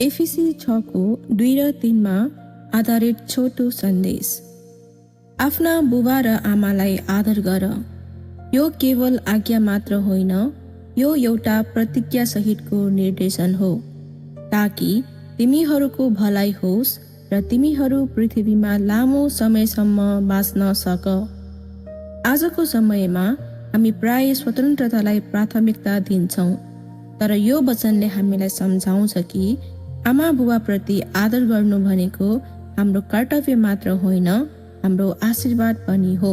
एफिसी 6 को 2 र 3 मा आधारित छोटो सन्देश। आफ्ना बुबा र आमालाई आदर गर। यो केवल आज्ञा मात्र होइन, यो एउटा प्रतिज्ञा सहितको निर्देशन हो, ताकि तिमीहरूको भलाइ होस् र तिमीहरू पृथ्वीमा लामो समयसम्म बाँच्न सक। आजको समयमा हामी प्राय स्वतन्त्रतालाई प्राथमिकता दिन्छौँ, तर यो वचनले हामीलाई सम्झाउँछ कि आमा बुबाप्रति आदर गर्नु भनेको हाम्रो कर्तव्य मात्र होइन, हाम्रो आशीर्वाद पनि हो।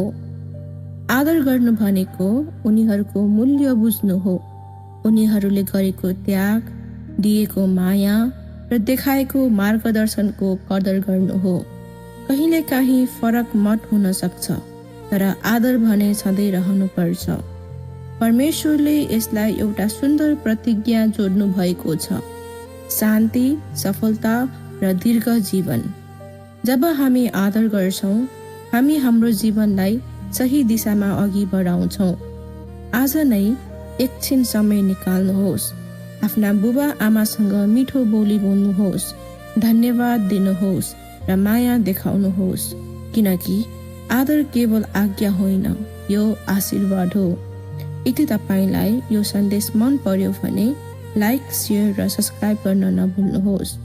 आदर गर्नु भनेको उनीहरूको मूल्य बुझ्नु हो, उनीहरूले गरेको त्याग, दिएको माया र देखाएको मार्गदर्शनको कदर गर्नु हो। कहिलेकाहीँ फरक मत हुन सक्छ, तर आदर भने सधैँ रहनुपर्छ। परमेश्वरले यसलाई एउटा सुन्दर प्रतिज्ञा जोड्नु भएको छ, शान्ति, सफलता र दीर्घ जीवन। जब हामी आदर गर्छौँ, हामी हाम्रो जीवनलाई सही दिशामा अघि बढाउँछौँ। आज नै एकछिन समय निकाल्नुहोस्, आफ्ना बुबा आमासँग मिठो बोली बोल्नुहोस्, धन्यवाद दिनुहोस् र माया देखाउनुहोस्, किनकि आदर केवल आज्ञा होइन, यो आशीर्वाद हो। यदि तपाईलाई यो सन्देश मन पर्यो भने लाइक, सेयर र सब्सक्राइब गर्न नभुल्नुहोस्।